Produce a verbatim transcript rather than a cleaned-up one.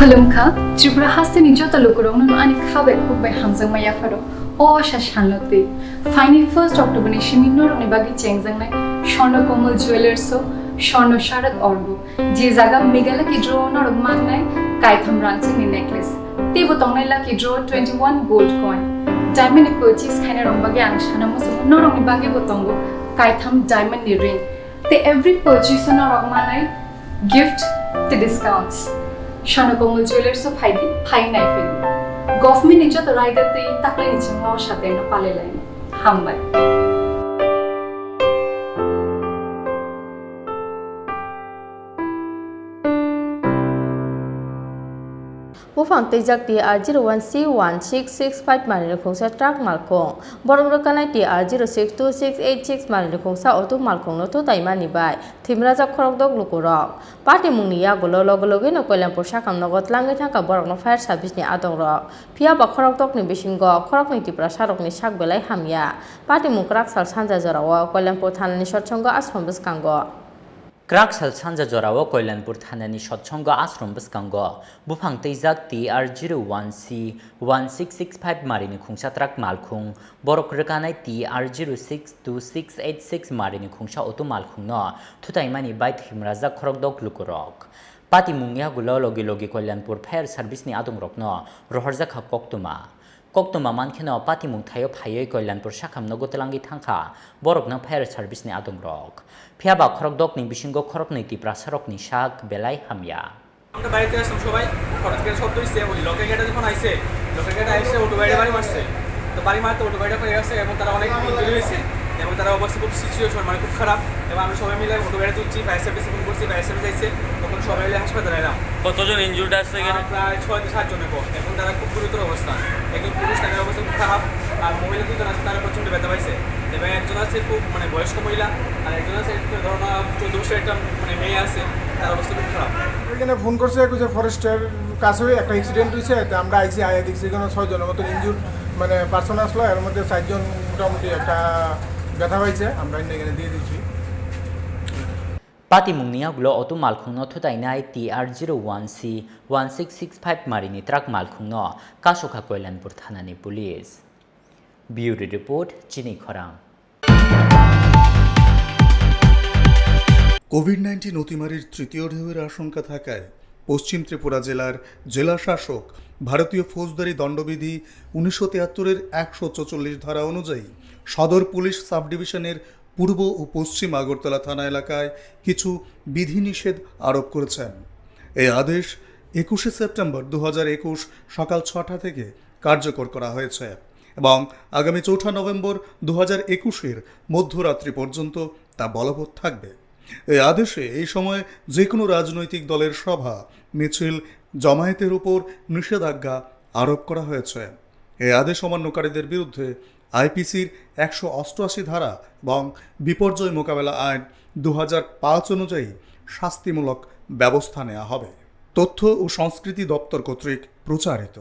Khulumkha, Tripura hasteni joto lukurokno ani kha bai khuk bai hamjakma yapharo. O asa salno twi phaini first October ni simi norokni bagwi chengjaknai Swarna Komal Jewellers o Swarna Sharak Orgo, je jaga Meghalaya Lucky Draw o norok mannai kaitham rangchakni necklace. Teibo tongnai Lucky Draw twenty one gold coin. Diamond ni purchase khainai rok bagwi ang sana muchungo norokni bagwi bo tongo kaitham diamond ni ring. Tei every purchase o norok manai gift tei discounts. Swarna Komal Jewellers o phaidi, phai nai phaidi. Government ni joto raida tei taklai ni chingma o sateno palai laini. Hambai. Buphang twijak T R zero one C one six six five marini khungsa truck malkhung. Borok rwkanai T R zero six two six eight six marini khungsa auto malkhungno thutaimani bai thwimrajak khorokdok lukurok. Patimungni yagulo loge logeno Koilampur sakham nogo tlangwi thangkha borokno fire service ni adongrok. Phiyaba khorokdokni bisingo khoroknwi Tiprasarokni sak belai hamya. Patimung kwrak sal sanja jorao Koilampur thanani sotsongo ashram bwskango. Kwrak sal sanja jorao Koilampur thanani sotsongo ashram bwskango buphang twijak T R zero one C one six six five marini khungsa truck malkhung, borok rwkanai T R zero six two six eight six marini khungsa auto malkhungno thutaimani bai thwimrajak khorokdok lukurok. Patimung yagulo logi logi Koilampur fire service ni adongrokno rohorjakha koktwma. Koktwma mankheno patimung thaio phaiwi Koilampur sakham nogo tlangwi thangkha borokno fire service ni adongrok. Phiyaba khorokdokni bisingo khoroknwi Tiprasarokni sak belai hamya. আমরা বাড়িতে আসলাম সবাই, হঠাৎ করে শব্দ হইছে, ওই লকের গেটে যখন আইছে, লকের গেটে আইসে অটো গাড়ি বাড়ি মারছে। তো বাড়ি মারতে অটো গাড়িটা পড়ে গেছে এবং তারা অনেক ইনজুরি হয়েছে এবং তারা অবস্থা খুব সিচুয়েশন মানে খুব খারাপ এবং আমরা সবাই মিলে অটো গাড়ি তুলছি, ফায়ার সার্ভিসে ফোন করছি, ফায়ার সার্ভিস আইছে, তখন সবাই মিলে হাসপাতালে এলাম। কতজন ইনজুর্ড আছে এখানে? আহ, প্রায় ছয় থেকে সাত জন এখন। এখন তারা খুব গুরুতর অবস্থা। একজন পুরুষ, তাদের অবস্থা খুব খারাপ, আর মহিলা দুজন আছে, তারা প্রচণ্ড ব্যথা পাইছে এবং একজন আছে খুব মানে বয়স্ক মহিলা, আর একজন আছে একটা ধরো না চোদ্দ বছর একটা মানে মেয়ে আছে, তার অবস্থা খুব খারাপ। এখানে ফোন করছে যে ফরেস্টের কাছেই একটা অ্যাক্সিডেন্ট হয়েছে, তো আমরা আইছি, আয়া দেখছি এখানে ছয় জনের মতন ইনজুর্ড মানে পার্সন আসলো, এর মধ্যে চারজন মোটামুটি একটা ব্যথা হয়েছে, আমরা এখানে দিয়ে দিচ্ছি। Patimungni yagulo auto malkhungno thutainai T R zero one C one six six five marini truck malkhungno kasukha Koilanpur thanani police. Bureau report, Chini Khorang. Covid nineteen অতিমারির তৃতীয় ঢেউয়ের আশঙ্কা থাকায় পশ্চিম ত্রিপুরা জেলার জেলা শাসক ভারতীয় ফৌজদারি দণ্ডবিধি উনিশশো তিয়াত্তরের একশো চৌচল্লিশ ধারা অনুযায়ী সদর পুলিশ সাব ডিভিশনের পূর্ব ও পশ্চিম আগরতলা থানা এলাকায় কিছু বিধিনিষেধ আরোপ করেছেন। এই আদেশ একুশে সেপ্টেম্বর দু হাজার একুশ সকাল ছটা থেকে কার্যকর করা হয়েছে এবং আগামী চৌঠা নভেম্বর দু হাজার একুশের মধ্যরাত্রি পর্যন্ত তা বলবৎ থাকবে। এই আদেশে এই সময় যে কোনো রাজনৈতিক দলের সভা, মিছিল, জমায়েতের উপর নিষেধাজ্ঞা আরোপ করা হয়েছে। এই আদেশ অমান্যকারীদের বিরুদ্ধে আইপিসির একশো অষ্টআশি ধারা এবং বিপর্যয় মোকাবেলা আইন দু হাজার পাঁচ অনুযায়ী শাস্তিমূলক ব্যবস্থা নেওয়া হবে। তথ্য ও সংস্কৃতি দপ্তর কর্তৃক প্রচারিত।